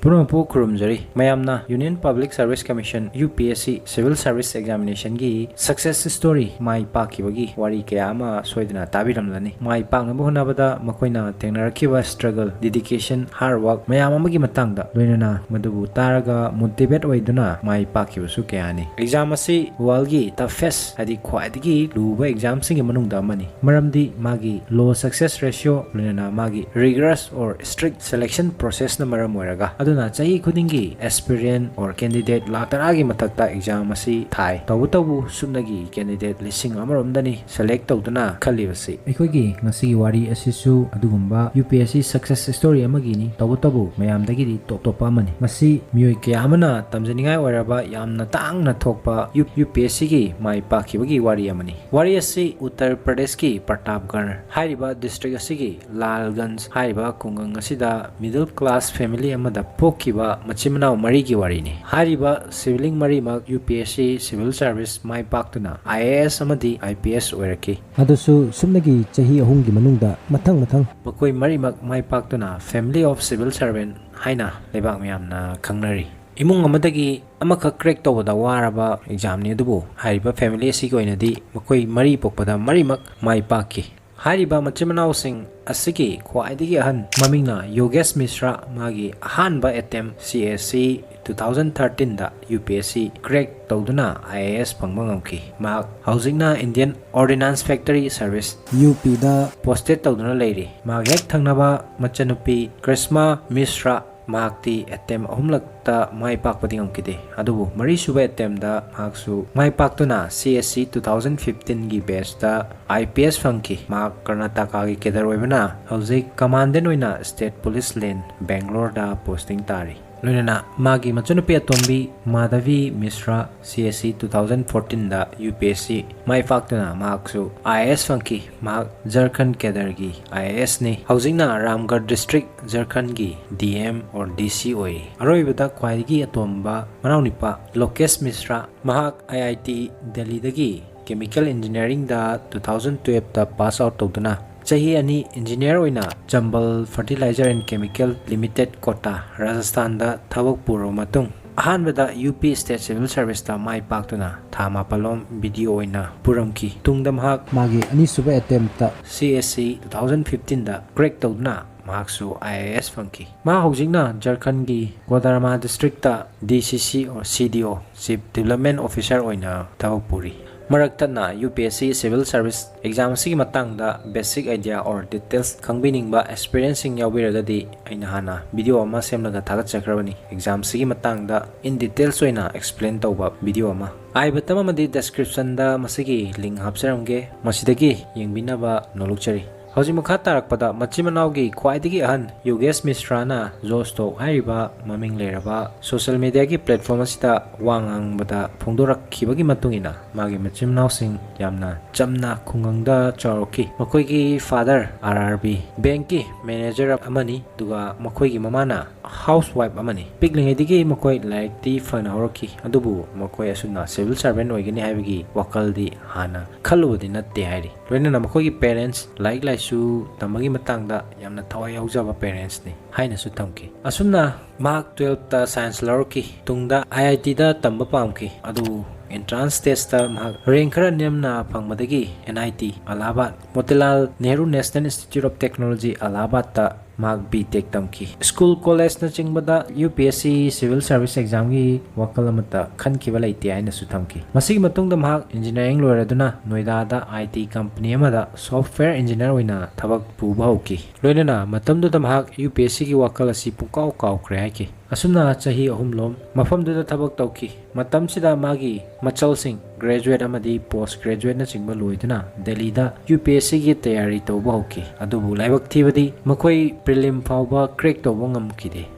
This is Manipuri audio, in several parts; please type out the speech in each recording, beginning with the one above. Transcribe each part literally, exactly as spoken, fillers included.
ꯄꯨꯝꯅꯃꯛꯄꯨ ꯈꯨꯔꯨꯝꯖꯔꯤ꯫ ꯃꯌꯥꯝꯅ Union Public Service Commission, U P S C, Civil Service Examination ꯒꯤ success story, ꯃꯥꯏ ꯄꯥꯛꯈꯤꯕꯒꯤ ꯋꯥꯔꯤ ꯀꯌꯥ ꯑꯃ ꯁꯣꯏꯗꯅ ꯇꯥꯕꯤꯔꯝꯂꯅꯤ꯫ ꯃꯥꯏ ꯄꯥꯛꯅꯕ ꯍꯣꯠꯅꯕꯗ ꯃꯈꯣꯏꯅ ꯊꯦꯡꯅꯔꯛꯈꯤꯕ struggle, dedication, hard work ꯃꯌꯥꯝ ꯑꯃꯒꯤ ꯃꯇꯥꯡꯗ, ꯂꯣꯏꯅꯅ ꯃꯗꯨꯕꯨ ꯇꯥꯔꯒ motivate ꯑꯣꯏꯗꯨꯅ ꯃꯥꯏ ꯄꯥꯛꯈꯤꯕꯁꯨ ꯀꯌꯥꯅꯤ꯫ Exam ꯑꯁꯤ world ꯒꯤ toughest, ꯍꯥꯏꯗꯤ ꯈ꯭ꯋꯥꯏꯗꯒꯤ ꯂꯨꯕ exam ꯁꯤꯡꯒꯤ ꯃꯅꯨꯡꯗ ꯑꯃꯅꯤ, ꯃꯔꯝꯗꯤ ꯃꯥꯒꯤ low success ratio, ꯂꯣꯏꯅꯅ ꯃꯥꯒꯤ rigorous or strict selection process ꯅ ꯃꯔꯝ ꯑꯣꯏꯔꯒ꯫ ꯑꯗꯨꯅ ꯆꯍꯤ ꯈꯨꯗꯤꯡꯒꯤ aspirant or candidate ꯂꯥꯛ ꯇꯔꯥꯒꯤ ꯃꯊꯛꯇ exam ꯑꯁꯤ ꯊꯥꯏ꯫ ꯇꯧꯕꯇꯕꯨ ꯁꯨꯞꯅꯒꯤ candidate ꯂꯤꯁꯤꯡ ꯑꯃꯔꯣꯝꯗꯅꯤ select ꯇꯧꯗꯨꯅ ꯈꯜꯂꯤꯕꯁꯤ꯫ ꯑꯩꯈꯣꯏꯒꯤ ꯉꯁꯤꯒꯤ ꯋꯥꯔꯤ ꯑꯁꯤꯁꯨ ꯑꯗꯨꯒꯨꯝꯕ U P S C success story ꯑꯃꯒꯤꯅꯤ, ꯇꯧꯕꯇꯕꯨ ꯃꯌꯥꯝꯗꯒꯤꯗꯤ ꯇꯣꯞ ꯇꯣꯞꯄ ꯑꯃꯅꯤ꯫ ꯃꯁꯤ ꯃꯤꯑꯣꯏ ꯀꯌꯥ ꯑꯃꯅ ꯇꯝꯖꯅꯤꯡꯉꯥꯏ ꯑꯣꯏꯔꯕ ꯌꯥꯝꯅ ꯇꯥꯡꯅ ꯊꯣꯛꯄ U-, U P S C ꯒꯤ ꯃꯥꯏ ꯄꯥꯛꯈꯤꯕꯒꯤ ꯋꯥꯔꯤ ꯑꯃꯅꯤ꯫ ꯋꯥꯔꯤ ꯑꯁꯤ ꯎꯠꯇꯔ ꯄ꯭ꯔꯗꯦꯁꯀꯤ ꯄ꯭ꯔꯇꯥꯞꯒꯔ ꯍꯥꯏꯔꯤꯕ district ꯑꯁꯤꯒꯤ ꯂꯥꯜꯒꯟꯖ ꯍꯥꯏꯔꯤꯕ ꯈꯨꯡꯒꯪ ꯑꯁꯤꯗ middle class family ꯑꯃꯗ ꯄꯣꯛꯈꯤꯕ ꯃꯆꯤꯟ ꯃꯅꯥꯎ ꯃꯔꯤꯒꯤ ꯋꯥꯔꯤꯅꯤ꯫ ꯍꯥꯏꯔꯤꯕ sibling ꯃꯔꯤꯃꯛ U P S C civil service my ꯄꯥꯛꯇꯨꯅ I A S ꯑꯃꯗꯤ I P S ꯑꯣꯏꯔꯛꯈꯤ꯫ ꯑꯗꯨꯁꯨ ꯁꯨꯞꯅꯒꯤ ꯆꯍꯤ ꯑꯍꯨꯝꯒꯤ ꯃꯅꯨꯡꯗ ꯃꯊꯪ ꯃꯊꯪ꯫ ꯃꯈꯣꯏ ꯃꯔꯤꯃꯛ ꯃꯥꯏ ꯄꯥꯛꯇꯨꯅ family of civil servant ꯍꯥꯏꯅ ꯂꯩꯕꯥꯛ ꯃꯌꯥꯝꯅ ꯈꯪꯅꯔꯤ꯫ ꯏꯃꯨꯡ ꯑꯃꯗꯒꯤ ꯑꯃꯈꯛ crack ꯇꯧꯕꯗ ꯋꯥꯔꯕ exam ꯅꯤ, ꯑꯗꯨꯕꯨ ꯍꯥꯏꯔꯤꯕ family ꯑꯁꯤꯒꯤ ꯑꯣꯏꯅꯗꯤ ꯃꯈꯣꯏ ꯃꯔꯤ ꯄꯣꯛꯄꯗ ꯃꯔꯤꯃꯛ ꯃꯥꯏ ꯄꯥꯛꯈꯤ꯫ ꯍꯥꯏꯔꯤꯕ ꯃꯆꯤꯟ ꯃꯅꯥꯎꯁꯤꯡ ꯑꯁꯤꯒꯤ ꯈ꯭ꯋꯥꯏꯗꯒꯤ ꯑꯍꯟ ꯃꯃꯤꯡꯅ ꯌꯣꯒꯦꯁ ꯃꯤꯁ꯭ꯔꯥ, ꯃꯥꯒꯤ ꯑꯍꯥꯟꯕ attempt C S C two thousand thirteen ꯗ U P S C crack ꯇꯧꯗꯨꯅ I A S ꯐꯪꯕ ꯉꯝꯈꯤ꯫ ꯃꯍꯥꯛ ꯍꯧꯖꯤꯛꯅ Indian Ordnance Factory Service, U P ꯗ posted ꯇꯧꯗꯨꯅ ꯂꯩꯔꯤ꯫ ꯃꯍꯥꯛ ꯍꯦꯛ ꯊꯪꯅꯕ ꯃꯆꯟꯅꯨꯄꯤ ꯀ꯭ꯔꯤꯁꯃꯥ ꯃꯤꯁ꯭ꯔꯥ, ꯃꯍꯥꯛꯇꯤ attempt ꯑꯍꯨꯝꯂꯛꯇ ꯃꯥꯏ ꯄꯥꯛꯄꯗꯤ ꯉꯝꯈꯤꯗꯦ, ꯑꯗꯨꯕꯨ ꯃꯔꯤꯁꯨꯕ attempt ꯗ ꯃꯍꯥꯛꯁꯨ ꯃꯥꯏ ꯄꯥꯛꯇꯨꯅ C S C two thousand fifteen ꯒꯤ batch ꯇ I P S ꯐꯪꯈꯤ꯫ ꯃꯍꯥꯛ ꯀꯔꯅꯥꯇꯀꯥꯒꯤ cadre ꯑꯣꯏꯕꯅ ꯍꯧꯖꯤꯛ commandant ꯑꯣꯏꯅ state police line Bangalore ꯗ posting ꯇꯥꯔꯤ꯫ ꯂꯣꯏꯅꯅ ꯃꯥꯒꯤ ꯃꯆꯟꯅꯨꯄꯤ ꯑꯇꯣꯝꯕꯤ ꯃꯥꯙꯕꯤ ꯃꯤꯁ꯭ꯔꯥ, C S C two thousand fourteen ꯗ U P S C ꯃꯥꯏ ꯄꯥꯛꯇꯨꯅ ꯃꯍꯥꯛꯁꯨ I A S ꯐꯪꯈꯤ꯫ ꯃꯍꯥꯛ ꯖꯔꯈꯟ cadre ꯒꯤ I A S ꯅꯤ꯫ ꯍꯧꯖꯤꯛꯅ ꯔꯥꯝꯒꯔ district, ꯖꯔꯈꯟꯒꯤ D M or D C ꯑꯣꯏꯔꯤ꯫ ꯑꯔꯣꯏꯕꯗ ꯈ꯭ꯋꯥꯏꯗꯒꯤ ꯑꯇꯣꯝꯕ ꯃꯅꯥꯎꯅꯨꯄꯥ ꯂꯣꯀꯦꯁ ꯃꯤꯁ꯭ꯔꯥ, ꯃꯍꯥꯛ I I T ꯗꯦꯜꯂꯤꯗꯒꯤ chemical engineering ꯗ two thousand twelve ꯇ pass out ꯇꯧꯗꯨꯅ ꯆꯍꯤ ꯑꯅꯤ ꯏꯟꯖꯤꯅꯤꯌꯔ ꯑꯣꯏꯅ ꯆꯝꯕꯜ Fertilizer and Chemical Limited, ꯀꯣꯇꯥ, ꯔꯥꯖꯁꯊꯥꯟꯗ ꯊꯕꯛ ꯄꯨꯔꯕ ꯃꯇꯨꯡ, ꯑꯍꯥꯟꯕꯗ ꯌꯨ ꯄꯤ ꯁ꯭ꯇꯦꯠ ꯁꯤꯚꯤꯜ ꯁꯥꯔꯚꯤꯁꯇ ꯃꯥꯏ ꯄꯥꯛꯇꯨꯅ ꯊꯥ ꯃꯥꯄꯜꯂꯣꯝ ꯕꯤ ꯗꯤ ꯑꯣ ꯑꯣꯏꯅ ꯄꯨꯔꯝꯈꯤ꯫ ꯇꯨꯡꯗ ꯃꯍꯥꯛ ꯃꯥꯒꯤ ꯑꯅꯤꯁꯨꯕ ꯑꯦꯇꯦꯝꯞꯇ C S C two thousand fifteenꯗ crack ꯇꯧꯗꯨꯅ ꯃꯍꯥꯛꯁꯨ ꯑꯥꯏ ꯑꯦ ꯑꯦꯁ ꯐꯪꯈꯤ꯫ ꯃꯍꯥꯛ ꯍꯧꯖꯤꯛꯅ ꯖꯔꯈꯟꯒꯤ ꯀꯣꯗꯔꯃꯥ ꯗꯤꯁꯇ꯭ꯔꯤꯛꯇ ꯗꯤ ꯁꯤ ꯁꯤ ꯑꯣ ꯁꯤ ꯗꯤ ꯑꯣ, Chief Development Officer, ꯑꯣꯏꯅ ꯊꯕꯛ ꯄꯨꯔꯤ꯫ ꯃꯔꯛ ꯊꯠꯅ U P S C civil service exam ꯑꯁꯤꯒꯤ ꯃꯇꯥꯡꯗ basic idea or details ꯈꯪꯕꯤꯅꯤꯡꯕ ꯑꯦꯁꯄꯤꯔꯦꯟꯁꯁꯤꯡ ꯌꯥꯎꯕꯤꯔꯒꯗꯤ ꯑꯩꯅ ꯍꯥꯟꯅ ꯚꯤꯗꯤꯑꯣ ꯑꯃ ꯁꯦꯝꯂꯒ ꯊꯥꯒꯠꯆꯈ꯭ꯔꯕꯅꯤ꯫ ꯑꯦꯛꯖꯥꯝꯁꯤꯒꯤ ꯃꯇꯥꯡꯗ in details ꯑꯣꯏꯅ explain ꯇꯧꯕ ꯚꯤꯗꯤꯑꯣ ꯑꯃ꯫ ꯑꯥꯏ ꯕꯇꯝ ꯑꯃꯗꯤ ꯗꯦꯁꯀ꯭ꯔꯤꯞꯁꯟꯗ ꯃꯁꯤꯒꯤ ꯂꯤꯡ ꯍꯥꯞꯆꯔꯝꯒꯦ, ꯃꯁꯤꯗꯒꯤ ꯌꯦꯡꯕꯤꯅꯕ ꯅꯣꯂꯨꯛꯆꯔꯤ꯫ ꯍꯧꯖꯤꯛ ꯃꯈꯥ ꯇꯥꯔꯛꯄꯗ ꯃꯆꯤꯟ ꯃꯅꯥꯎꯒꯤ ꯈ꯭ꯋꯥꯏꯗꯒꯤ ꯑꯍꯟ ꯌꯣꯒꯦꯁ ꯃꯤꯁ꯭ꯔꯥꯅ ꯖꯣꯁ ꯇꯣꯛ ꯍꯥꯏꯔꯤꯕ ꯃꯃꯤꯡ ꯂꯩꯔꯕ ꯁꯣꯁꯤꯌꯦꯜ ꯃꯤꯗꯤꯌꯥꯒꯤ ꯄ꯭ꯂꯦꯠꯐꯣꯝ ꯑꯁꯤꯗ ꯋꯥ ꯉꯥꯡꯕꯗ ꯐꯣꯡꯗꯣꯔꯛꯈꯤꯕꯒꯤ ꯃꯇꯨꯡ ꯏꯟꯅ, ꯃꯥꯒꯤ ꯃꯆꯤꯟ ꯃꯅꯥꯎꯁꯤꯡ ꯌꯥꯝꯅ ꯆꯝꯅ ꯈꯨꯡꯒꯪꯗ ꯆꯥꯎꯔꯛꯈꯤ꯫ ꯃꯈꯣꯏꯒꯤ ꯐꯥꯗꯔ ꯑꯥꯔ ꯑꯥꯔ ꯕꯤ ꯕꯦꯡꯛꯀꯤ ꯃꯦꯅꯦꯖꯔ ꯑꯃꯅꯤ, ꯑꯗꯨꯒ ꯃꯈꯣꯏꯒꯤ ꯃꯃꯥꯅ ꯍꯥꯎꯁ ꯋꯥꯏꯐ ꯑꯃꯅꯤ꯫ ꯄꯤꯛꯂꯤꯉꯩꯗꯒꯤ ꯃꯈꯣꯏ ꯂꯥꯏꯔꯤꯛꯇꯤ ꯐꯅ ꯍꯧꯔꯛꯈꯤ, ꯑꯗꯨꯕꯨ ꯃꯈꯣꯏ ꯑꯁꯨꯝꯅ ꯁꯤꯚꯤꯜ ꯁꯥꯔꯚꯦꯟ ꯑꯣꯏꯒꯅꯤ ꯍꯥꯏꯕꯒꯤ ꯋꯥꯈꯜꯗꯤ ꯍꯥꯟꯅ ꯈꯜꯂꯨꯕꯗꯤ ꯅꯠꯇꯦ ꯍꯥꯏꯔꯤ꯫ ꯂꯣꯏꯅꯅ ꯃꯈꯣꯏꯒꯤ ꯄꯦꯔꯦꯟꯁ ꯂꯥꯏꯔꯤꯛ ꯂꯥꯏꯁꯨ ꯇꯝꯕꯒꯤ ꯃꯇꯥꯡꯗ ꯌꯥꯝꯅ ꯊꯋꯥꯏ ꯌꯥꯎꯖꯕ ꯄꯦꯔꯦꯟꯁꯅꯤ ꯍꯥꯏꯅꯁꯨ ꯊꯝꯈꯤ꯫ ꯑꯁꯨꯝꯅ ꯃꯍꯥꯛ ꯇꯨꯋꯦꯜꯐꯇ ꯁꯥꯏꯟꯁ ꯂꯧꯔꯛꯈꯤ꯫ ꯇꯨꯡꯗ ꯑꯥꯏ ꯑꯥꯏ ꯇꯤꯗ ꯇꯝꯕ ꯄꯥꯝꯈꯤ, ꯑꯗꯨꯕꯨ ꯑꯦꯟꯇ꯭ꯔꯥꯟꯁ ꯇꯦꯁꯇ ꯃꯍꯥꯛ ꯔꯦꯡꯛ ꯈꯔ ꯅꯦꯝꯅ ꯐꯪꯕꯗꯒꯤ N I T Allahabad, Motilal Nehru national institute of technology ꯑꯂꯥꯍꯥꯕꯥꯗꯇ ꯃꯍꯥꯛ ꯕꯤ ꯇꯦꯛ ꯇꯝꯈꯤ꯫ School, ꯀꯣꯂꯦꯖꯅꯆꯤꯡꯕꯗ U P S C civil service ꯑꯦꯛꯖꯥꯝꯒꯤ ꯋꯥꯈꯜ ꯑꯃꯠꯇ ꯈꯟꯈꯤꯕ ꯂꯩꯇꯦ ꯍꯥꯏꯅꯁꯨ ꯊꯝꯈꯤ꯫ ꯃꯁꯤꯒꯤ ꯃꯇꯨꯡꯗ ꯃꯍꯥꯛ ꯏꯟꯖꯤꯅꯤꯌꯥꯔꯤꯡ ꯂꯣꯏꯔꯗꯨꯅ ꯅꯣꯏꯗꯥꯗ ꯑꯥꯏ ꯇꯤ ꯀꯝꯄꯅꯤ ꯑꯃꯗ ꯁꯣꯐꯋꯦꯌꯔ ꯏꯟꯖꯤꯅꯤꯌꯥꯔ ꯑꯣꯏꯅ ꯊꯕꯛ ꯄꯨꯕ ꯍꯧꯈꯤ꯫ ꯂꯣꯏꯅꯅ ꯃꯇꯝꯗꯨꯗ ꯃꯍꯥꯛ ꯌꯨ ꯄꯤ ꯑꯦꯁ ꯁꯤꯒꯤ ꯋꯥꯈꯜ ꯑꯁꯤ ꯄꯨꯡꯀꯥꯎ ꯀꯥꯎꯈ꯭ꯔꯦ ꯍꯥꯏꯈꯤ꯫ ꯑꯁꯨꯝꯅ ꯆꯍꯤ ꯑꯍꯨꯝꯂꯣꯝ ꯃꯐꯝꯗꯨꯗ ꯊꯕꯛ ꯇꯧꯈꯤ꯫ ꯃꯇꯝꯁꯤꯗ ꯃꯥꯒꯤ ꯃꯆꯜꯁꯤꯡ ꯒ꯭ꯔꯦꯖꯨꯋꯦꯠ ꯑꯃꯗꯤ ꯄꯣꯁ ꯒ꯭ꯔꯦꯖꯨꯋꯦꯠꯅꯆꯤꯡꯕ ꯂꯣꯏꯗꯨꯅ ꯗꯦꯜꯂꯤꯗ ꯌꯨ ꯄꯤ ꯑꯦꯁ ꯁꯤꯒꯤ ꯇꯌꯥꯔꯤ ꯇꯧꯕ ꯍꯧꯈꯤ꯫ ꯑꯗꯨꯕꯨ ꯂꯥꯏꯕꯛ ꯊꯤꯕꯗꯤ ꯃꯈꯣꯏ ꯄ꯭ꯔꯤꯂꯤꯝ ꯐꯥꯎꯕ ꯀ꯭ꯔꯦꯛ ꯇꯧꯕ ꯉꯝꯈꯤꯗꯦ꯫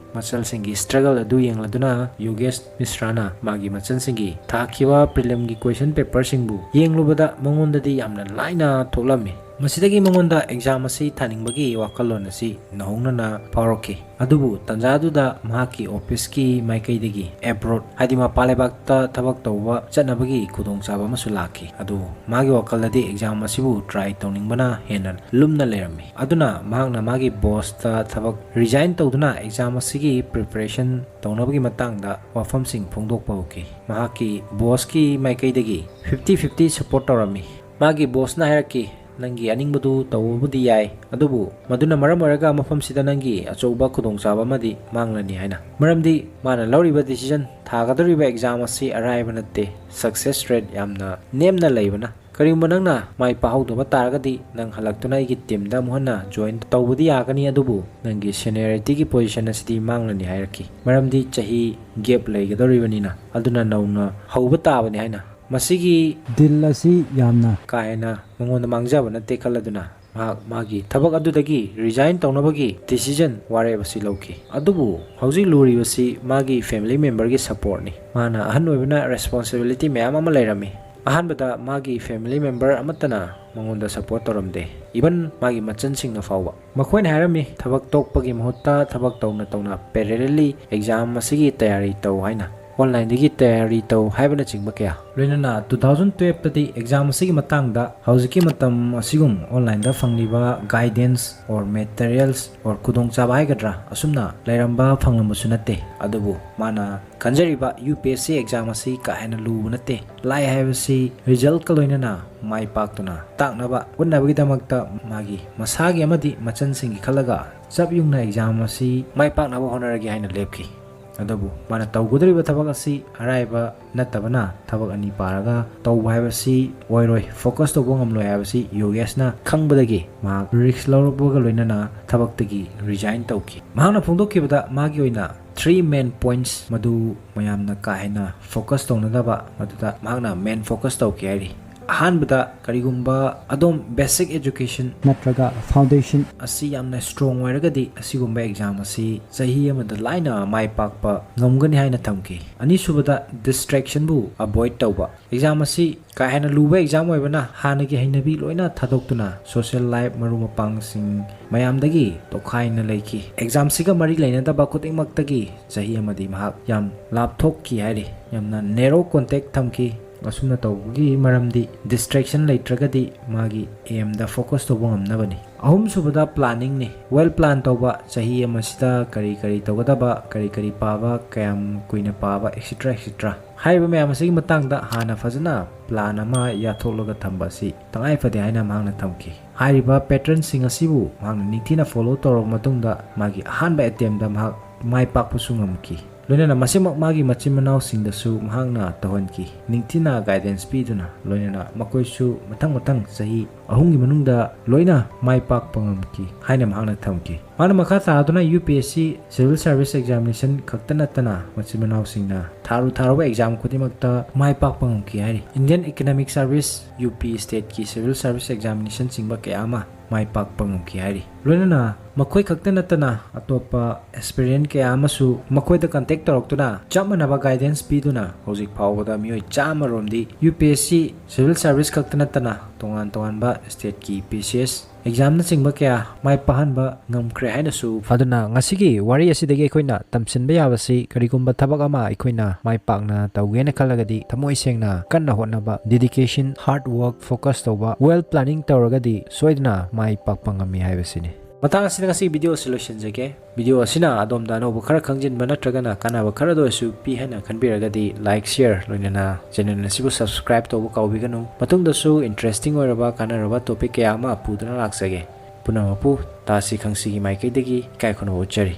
ꯃꯆꯜꯁꯤꯡꯒꯤ ꯁ꯭ꯇ꯭ꯔꯒꯜ ꯑꯗꯨ ꯌꯦꯡꯂꯗꯨꯅ ꯌꯣꯒꯦꯁ ꯃꯤꯁ꯭ꯔꯥꯅ ꯃꯥꯒꯤ ꯃꯆꯜꯁꯤꯡꯒꯤ ꯊꯥꯈꯤꯕ ꯄ꯭ꯔꯤꯂꯤꯝꯒꯤ ꯀꯣꯏꯁꯟ ꯄꯦꯄꯔꯁꯤꯡꯕꯨ ꯌꯦꯡꯂꯨꯕꯗ ꯃꯉꯣꯟꯗꯗꯤ ꯌꯥꯝꯅ ꯂꯥꯏꯅ ꯊꯣꯛꯂꯝꯃꯤ꯫ ꯃꯁꯤꯗꯒꯤ ꯃꯉꯣꯟꯗ ꯑꯦꯛꯖꯥꯝ ꯑꯁꯤ ꯊꯥꯅꯤꯡꯕꯒꯤ ꯋꯥꯈꯜꯂꯣꯟ ꯑꯁꯤ ꯅꯧꯍꯧꯅꯅ ꯐꯥꯎꯔꯛꯈꯤ꯫ ꯑꯗꯨꯕꯨ ꯇꯥꯟꯖꯥꯗꯨꯗ ꯃꯍꯥꯛꯀꯤ ꯑꯣꯐꯤꯁꯀꯤ ꯃꯥꯏꯀꯩꯗꯒꯤ ꯑꯦꯕ꯭ꯔꯣꯗ, ꯍꯥꯏꯗꯤ ꯃꯄꯥꯟ ꯂꯩꯕꯥꯛꯇ ꯊꯕꯛ ꯇꯧꯕ ꯆꯠꯅꯕꯒꯤ ꯈꯨꯗꯣꯡꯆꯥꯕ ꯑꯃꯁꯨ ꯂꯥꯛꯈꯤ꯫ ꯑꯗꯨꯕꯨ ꯃꯥꯒꯤ ꯋꯥꯈꯜꯗꯗꯤ ꯑꯦꯛꯖꯥꯝ ꯑꯁꯤꯕꯨ ꯇ꯭ꯔꯥꯏ ꯇꯧꯅꯤꯡꯕꯅ ꯍꯦꯟꯅ ꯂꯨꯝꯅ ꯂꯩꯔꯝꯃꯤ꯫ ꯑꯗꯨꯅ ꯃꯍꯥꯛꯅ ꯃꯥꯒꯤ ꯕꯣꯁꯇ ꯊꯕꯛ ꯔꯤꯖꯥꯏꯟ ꯇꯧꯗꯨꯅ ꯑꯦꯛꯖꯥꯝ ꯑꯁꯤꯒꯤ ꯄ꯭ꯔꯤꯄꯦꯔꯦꯁꯟ ꯇꯧꯅꯕꯒꯤ ꯃꯇꯥꯡꯗ ꯋꯥꯐꯝꯁꯤꯡ ꯐꯣꯡꯗꯣꯛꯄ ꯍꯧꯈꯤ꯫ ꯃꯍꯥꯛꯀꯤ ꯕꯣꯁꯀꯤ ꯃꯥꯏꯀꯩꯗꯒꯤ ꯐꯤꯐꯇꯤ ꯐꯤꯐꯇꯤ ꯁꯄꯣꯔꯠ ꯇꯧꯔꯝꯃꯤ꯫ ꯃꯥꯒꯤ ꯕꯣꯁꯅ ꯍꯥꯏꯔꯛꯈꯤ, "ꯅꯪꯒꯤ ꯑꯅꯤꯡꯕꯗꯨ ꯇꯧꯕꯕꯨꯗꯤ ꯌꯥꯏ, ꯑꯗꯨꯕꯨ ꯃꯗꯨꯅ ꯃꯔꯝ ꯑꯣꯏꯔꯒ ꯃꯐꯝꯁꯤꯗ ꯅꯪꯒꯤ ꯑꯆꯧꯕ ꯈꯨꯗꯣꯡꯆꯥꯕ ꯑꯃꯗꯤ ꯃꯥꯡꯂꯅꯤ" ꯍꯥꯏꯅ꯫ ꯃꯔꯝꯗꯤ ꯃꯥꯅ ꯂꯧꯔꯤꯕ ꯗꯤꯁꯤꯖꯟ, ꯊꯥꯒꯗꯧꯔꯤꯕ ꯑꯦꯛꯖꯥꯝ ꯑꯁꯤ ꯑꯔꯥꯏꯕ ꯅꯠꯇꯦ꯫ ꯁꯛꯁꯦꯁ ꯔꯦꯠ ꯌꯥꯝꯅ ꯅꯦꯝꯅ ꯂꯩꯕꯅ, ꯀꯔꯤꯒꯨꯝꯕ ꯅꯪꯅ ꯃꯥꯏ ꯄꯥꯛꯍꯧꯗꯕ ꯇꯥꯔꯒꯗꯤ, ꯅꯪ ꯍꯜꯂꯛꯇꯨꯅ ꯑꯩꯒꯤ ꯇꯤꯝꯗ ꯑꯃꯨꯛ ꯍꯟꯅ ꯖꯣꯏꯟ ꯇꯧꯕꯗꯤ ꯌꯥꯒꯅꯤ, ꯑꯗꯨꯕꯨ ꯅꯪꯒꯤ ꯁꯦꯅꯤꯌꯔꯤꯇꯤꯒꯤ ꯄꯣꯖꯤꯁꯟ ꯑꯁꯤꯗꯤ ꯃꯥꯡꯂꯅꯤ ꯍꯥꯏꯔꯛꯈꯤ꯫ ꯃꯔꯝꯗꯤ ꯆꯍꯤ ꯒꯦꯞ ꯂꯩꯒꯗꯧꯔꯤꯕꯅꯤꯅ, ꯑꯗꯨꯅ ꯅꯧꯅ ꯍꯧꯕ ꯇꯥꯕꯅꯤ ꯍꯥꯏꯅ꯫ ꯃꯁꯤꯒꯤ ꯗꯤꯜ ꯑꯁꯤ ꯌꯥꯝꯅ ꯀꯥ ꯍꯦꯟꯅ ꯃꯉꯣꯟꯗ ꯃꯥꯡꯖꯕ ꯅꯠꯇꯦ ꯈꯜꯂꯗꯨꯅ, ꯃꯍꯥꯛ ꯃꯥꯒꯤ ꯊꯕꯛ ꯑꯗꯨꯗꯒꯤ ꯔꯤꯖꯥꯏꯟ ꯇꯧꯅꯕꯒꯤ ꯗꯤꯁꯤꯖꯟ, ꯋꯥꯔꯦꯞ ꯑꯁꯤ ꯂꯧꯈꯤ꯫ ꯑꯗꯨꯕꯨ ꯍꯧꯖꯤꯛ ꯂꯨꯔꯤꯕꯁꯤ ꯃꯥꯒꯤ ꯐꯦꯃꯤꯂꯤ ꯃꯦꯝꯕꯔꯒꯤ ꯁꯄꯣꯔꯠꯅꯤ꯫ ꯃꯥꯅ ꯑꯍꯟ ꯑꯣꯏꯕꯅ ꯔꯦꯁꯄꯣꯟꯁꯤꯕꯤꯂꯤꯇꯤ ꯃꯌꯥꯝ ꯑꯃ ꯂꯩꯔꯝꯃꯤ꯫ ꯑꯍꯥꯟꯕꯗ ꯃꯥꯒꯤ ꯐꯦꯃꯤꯂꯤ ꯃꯦꯝꯕꯔ ꯑꯃꯠꯇꯅ ꯃꯉꯣꯟꯗ ꯁꯄꯣꯔꯠ ꯇꯧꯔꯝꯗꯦ, ꯏꯚꯟ ꯃꯥꯒꯤ ꯃꯆꯟꯁꯤꯡꯅ ꯐꯥꯎꯕ꯫ ꯃꯈꯣꯏꯅ ꯍꯥꯏꯔꯝꯃꯤ, "ꯊꯕꯛ ꯇꯣꯛꯄꯒꯤ ꯃꯍꯨꯠꯇ ꯊꯕꯛ ꯇꯧꯅ ꯇꯧꯅ ꯄꯦꯔꯦꯂꯦꯜꯂꯤ ꯑꯦꯛꯖꯥꯝ ꯑꯁꯤꯒꯤ ꯇꯌꯥꯔꯤ ꯇꯧ" ꯍꯥꯏꯅ꯫ ꯑꯣꯟꯂꯥꯏꯟꯗꯒꯤ ꯇꯌꯥꯔꯤ ꯇꯧ ꯍꯥꯏꯕꯅꯆꯤꯡꯕ ꯀꯌꯥ꯫ ꯂꯣꯏꯅꯅ ꯇꯨ ꯊꯥꯎꯖꯟ ꯇꯨꯌꯦꯜꯐꯇꯗꯤ ꯑꯦꯛꯖꯥꯝ ꯑꯁꯤꯒꯤ ꯃꯇꯥꯡꯗ ꯍꯧꯖꯤꯛꯀꯤ ꯃꯇꯝ ꯑꯁꯤꯒꯨꯝ ꯑꯣꯟꯂꯥꯏꯟꯗ ꯐꯪꯂꯤꯕ ꯒꯥꯏꯗꯦꯟꯁ ꯑꯣꯔ ꯃꯦꯇꯔꯤꯌꯦꯜꯁ ꯑꯣꯔ ꯈꯨꯗꯣꯡꯆꯥꯕ ꯍꯥꯏꯒꯗ꯭ꯔꯥ, ꯑꯁꯨꯝꯅ ꯂꯩꯔꯝꯕ ꯐꯪꯂꯝꯕꯁꯨ ꯅꯠꯇꯦ꯫ ꯑꯗꯨꯕꯨ ꯃꯥꯅ ꯈꯟꯖꯔꯤꯕ U P S C exam ꯑꯁꯤ ꯀꯥ ꯍꯦꯟꯅ ꯂꯨꯕ ꯅꯠꯇꯦ꯫ ꯂꯥꯏ ꯍꯥꯏꯕꯁꯤ ꯔꯤꯖꯜꯀ ꯂꯣꯏꯅꯅ ꯃꯥꯏ ꯄꯥꯛꯇꯨꯅ ꯇꯥꯛꯅꯕ ꯍꯣꯠꯅꯕꯒꯤꯗꯃꯛꯇ ꯃꯥꯒꯤ ꯃꯁꯥꯒꯤ ꯑꯃꯗꯤ ꯃꯆꯟꯁꯤꯡꯒꯤ ꯈꯜꯂꯒ ꯆꯞ ꯌꯨꯡꯅ ꯑꯦꯛꯖꯥꯝ ꯑꯁꯤ ꯃꯥꯏ ꯄꯥꯛꯅꯕ ꯍꯣꯠꯅꯔꯒꯦ ꯍꯥꯏꯅ ꯂꯦꯞꯈꯤ꯫ ꯑꯗꯨꯕꯨ ꯃꯥꯅ ꯇꯧꯒꯗꯧꯔꯤꯕ ꯊꯕꯛ ꯑꯁꯤ ꯑꯔꯥꯏꯕ ꯅꯠꯇꯕꯅ, ꯊꯕꯛ ꯑꯅꯤ ꯄꯥꯔꯒ ꯇꯧꯕ ꯍꯥꯏꯕꯁꯤ ꯑꯣꯏꯔꯣꯏ, ꯐꯣꯀꯁ ꯇꯧꯕ ꯉꯝꯂꯣꯏ ꯍꯥꯏꯕꯁꯤ ꯌꯣꯒꯦꯁꯅ ꯈꯪꯕꯗꯒꯤ ꯃꯍꯥꯛ ꯔꯤꯁ꯭ꯛ ꯂꯧꯔꯛꯄꯒ ꯂꯣꯏꯅꯅ ꯊꯕꯛꯇꯒꯤ ꯔꯤꯖꯥꯏꯟ ꯇꯧꯈꯤ꯫ ꯃꯍꯥꯛꯅ ꯐꯣꯡꯗꯣꯛꯈꯤꯕꯗ ꯃꯥꯒꯤ ꯑꯣꯏꯅ ꯊ꯭ꯔꯤ ꯃꯦꯟ ꯄꯣꯏꯟꯠꯁ ꯃꯗꯨ ꯃꯌꯥꯝꯅ ꯀꯥ ꯍꯦꯟꯅ ꯐꯣꯀꯁ ꯇꯧꯅꯗꯕ, ꯃꯗꯨꯗ ꯃꯍꯥꯛꯅ ꯃꯦꯟ ꯐꯣꯀꯁ ꯇꯧꯈꯤ ꯍꯥꯏꯔꯤ꯫ ꯑꯍꯥꯟꯕꯗ, ꯀꯔꯤꯒꯨꯝꯕ ꯑꯗꯣꯝ basic education ꯅꯠꯇ꯭ꯔꯒ foundation ꯑꯁꯤ ꯌꯥꯝꯅ strong ꯑꯣꯏꯔꯒꯗꯤ, ꯑꯁꯤꯒꯨꯝꯕ exam ꯑꯁꯤ ꯆꯍꯤ ꯑꯃꯗ ꯂꯥꯏꯅ ꯃꯥꯏ ꯄꯥꯛꯄ ꯉꯝꯒꯅꯤ ꯍꯥꯏꯅ ꯊꯝꯈꯤ꯫ ꯑꯅꯤꯁꯨꯕꯗ, distractionꯕꯨ avoid ꯇꯧꯕ꯫ Exam ꯑꯁꯤ ꯀꯥ ꯍꯦꯟꯅ ꯂꯨꯕ exam ꯑꯣꯏꯕꯅ, ꯍꯥꯟꯅꯒꯤ ꯍꯩꯅꯕꯤ ꯂꯣꯏꯅ ꯊꯥꯗꯣꯛꯇꯨꯅ social life, ꯃꯔꯨꯞ ꯃꯄꯥꯡꯁꯤꯡ ꯃꯌꯥꯝꯗꯒꯤ ꯇꯣꯈꯥꯏꯅ ꯂꯩꯈꯤ꯫ Examꯁꯤꯒ ꯃꯔꯤ ꯂꯩꯅꯗꯕ ꯈꯨꯗꯤꯡꯃꯛꯇꯒꯤ ꯆꯍꯤ ꯑꯃꯗꯤ ꯃꯍꯥꯛ ꯌꯥꯝ ꯂꯥꯞꯊꯣꯛꯈꯤ ꯍꯥꯏꯔꯤ꯫ ꯌꯥꯝꯅ narrow contact ꯊꯝꯈꯤ꯫ ꯑꯁꯨꯝꯅ ꯇꯧꯕꯒꯤ ꯃꯔꯝꯗꯤ distraction ꯂꯩꯇ꯭ꯔꯒꯗꯤ ꯃꯥꯒꯤ aimꯗ focus ꯇꯧꯕ ꯉꯝꯅꯕꯅꯤ꯫ ꯑꯍꯨꯝꯁꯨꯕꯗ, planningꯅꯤ꯫ Well plan ꯇꯧꯕ, ꯆꯍꯤ ꯑꯃꯁꯤꯗ ꯀꯔꯤ ꯀꯔꯤ ꯇꯧꯒꯗꯕ, ꯀꯔꯤ ꯀꯔꯤ ꯄꯥꯕ, ꯀꯌꯥꯝ ꯀꯨꯏꯅ ꯄꯥꯕ, et cetera, et cetera꯫ ꯍꯥꯏꯔꯤꯕ ꯃꯌꯥꯝ ꯑꯁꯤꯒꯤ ꯃꯇꯥꯡꯗ ꯍꯥꯟꯅ ꯐꯖꯅ plan ꯑꯃ ꯌꯥꯊꯣꯛꯂꯒ ꯊꯝꯕ ꯑꯁꯤ ꯇꯉꯥꯏ ꯐꯗꯦ ꯍꯥꯏꯅ ꯃꯍꯥꯛꯅ ꯊꯝꯈꯤ꯫ ꯍꯥꯏꯔꯤꯕ patternꯁꯤꯡ ꯑꯁꯤꯕꯨ ꯃꯍꯥꯛꯅ ꯅꯤꯡꯊꯤꯅ follow ꯇꯧꯔꯕ ꯃꯇꯨꯡꯗ, ꯃꯥꯒꯤ ꯑꯍꯥꯟꯕ attemptꯇ ꯃꯍꯥꯛ ꯃꯥꯏ ꯄꯥꯛꯄꯁꯨ ꯉꯝꯈꯤ꯫ ꯂꯣꯏꯅꯅ ꯃꯁꯤꯃꯛ ꯃꯥꯒꯤ ꯃꯆꯤꯟ ꯃꯅꯥꯎꯁꯤꯡꯗꯁꯨ ꯃꯍꯥꯛꯅ ꯇꯧꯍꯟꯈꯤ꯫ ꯅꯤꯡꯊꯤꯅ guidance ꯄꯤꯗꯨꯅ, ꯂꯣꯏꯅꯅ ꯃꯈꯣꯏꯁꯨ ꯃꯊꯪ ꯃꯊꯪ ꯆꯍꯤ ꯑꯍꯨꯝꯒꯤ ꯃꯅꯨꯡꯗ ꯂꯣꯏꯅ ꯃꯥꯏ ꯄꯥꯛꯄ ꯉꯝꯈꯤ ꯍꯥꯏꯅ ꯃꯍꯥꯛꯅ ꯊꯝꯈꯤ꯫ ꯃꯍꯥꯛꯅ ꯃꯈꯥ ꯇꯥꯗꯨꯅ UPSC Civil Service Examination ꯈꯛꯇ ꯅꯠꯇꯅ ꯃꯆꯤꯟ ꯃꯅꯥꯎꯁꯤꯡꯅ ꯊꯥꯔꯨ ꯊꯥꯔꯨꯕ exam ꯈꯨꯗꯤꯡꯃꯛꯇ ꯃꯥꯏ ꯄꯥꯛꯄ ꯉꯝꯈꯤ ꯍꯥꯏꯔꯤ꯫ Indian Economic Service, UP stateꯀꯤ Civil Service Examination ꯆꯤꯡꯕ ꯀꯌꯥ ꯑꯃ ꯃꯥꯏ ꯄꯥꯛꯄ ꯉꯝꯈꯤ ꯍꯥꯏꯔꯤ꯫ ꯂꯣꯏꯅꯅ ꯃꯈꯣꯏ ꯈꯛꯇ ꯅꯠꯇꯅ ꯑꯇꯣꯞꯄ aspirant ꯀꯌꯥ ꯑꯃꯁꯨ ꯃꯈꯣꯏꯗ contact ꯇꯧꯔꯛꯇꯨꯅ ꯆꯞ ꯃꯥꯟꯅꯕ guidance ꯄꯤꯗꯨꯅ ꯍꯧꯖꯤꯛ ꯐꯥꯎꯕꯗ ꯃꯤꯑꯣꯏ ꯆꯥꯝꯃ ꯔꯣꯝꯗꯤ UPSC Civil Service ꯈꯛꯇ ꯅꯠꯇꯅ ꯇꯣꯉꯥꯟ ꯇꯣꯉꯥꯟꯕ stateꯀꯤ PCS examꯅꯆꯤꯡꯕ ꯀꯌꯥ ꯃꯥꯏ ꯄꯥꯛꯍꯟꯕ ꯉꯝꯈ꯭ꯔꯦ ꯍꯥꯏꯅꯁꯨ꯫ ꯑꯗꯨꯅ ꯉꯁꯤꯒꯤ ꯋꯥꯔꯤ ꯑꯁꯤꯗꯒꯤ ꯑꯩꯈꯣꯏꯅ ꯇꯝꯁꯤꯟꯕ ꯌꯥꯕꯁꯤ, ꯀꯔꯤꯒꯨꯝꯕ ꯊꯕꯛ ꯑꯃ ꯑꯩꯈꯣꯏꯅ ꯃꯥꯏ ꯄꯥꯛꯅ ꯇꯧꯒꯦꯅ ꯈꯜꯂꯒꯗꯤ, ꯊꯃꯣꯏ ꯁꯦꯡꯅ ꯀꯟꯅ ꯍꯣꯠꯅꯕ, dedication, hard work, focus ꯇꯧꯕ, well planning ꯇꯧꯔꯒꯗꯤ ꯁꯣꯏꯗꯅ ꯃꯥꯏ ꯄꯥꯛꯄ ꯉꯝꯃꯤ ꯍꯥꯏꯕꯁꯤꯅꯤ꯫ ꯃꯇꯥꯡ ꯑꯁꯤꯗ ꯉꯁꯤꯒꯤ video ꯑꯁꯤ ꯂꯣꯏꯁꯤꯟꯖꯒꯦ꯫ Video ꯑꯁꯤꯅ ꯑꯗꯣꯝꯗ ꯑꯅꯧꯕ ꯈꯔ ꯈꯪꯖꯤꯟꯕ ꯅꯠꯇ꯭ꯔꯒꯅ ꯀꯥꯟꯅꯕ ꯈꯔꯗ ꯑꯣꯏꯔꯁꯨ ꯄꯤ ꯍꯥꯏꯅ ꯈꯟꯕꯤꯔꯒꯗꯤ, like, share, ꯂꯣꯏꯅꯅ channel ꯑꯁꯤꯕꯨ subscribe ꯇꯧꯕ ꯀꯥꯎꯕꯤꯒꯅꯨ꯫ ꯃꯇꯨꯡꯗꯁꯨ interesting ꯑꯣꯏꯔꯕ, ꯀꯥꯟꯅꯔꯕ topic ꯀꯌꯥ ꯑꯃ ꯄꯨꯗꯨꯅ ꯂꯥꯛꯆꯒꯦ꯫ ꯄꯨꯝꯅꯃꯛꯄꯨ ꯇꯥꯁꯤ ꯈꯪꯁꯤꯒꯤ ꯃꯥꯏꯀꯩꯗꯒꯤ ꯏꯀꯥꯏ ꯈꯨꯝꯅꯕ ꯎꯠꯆꯔꯤ꯫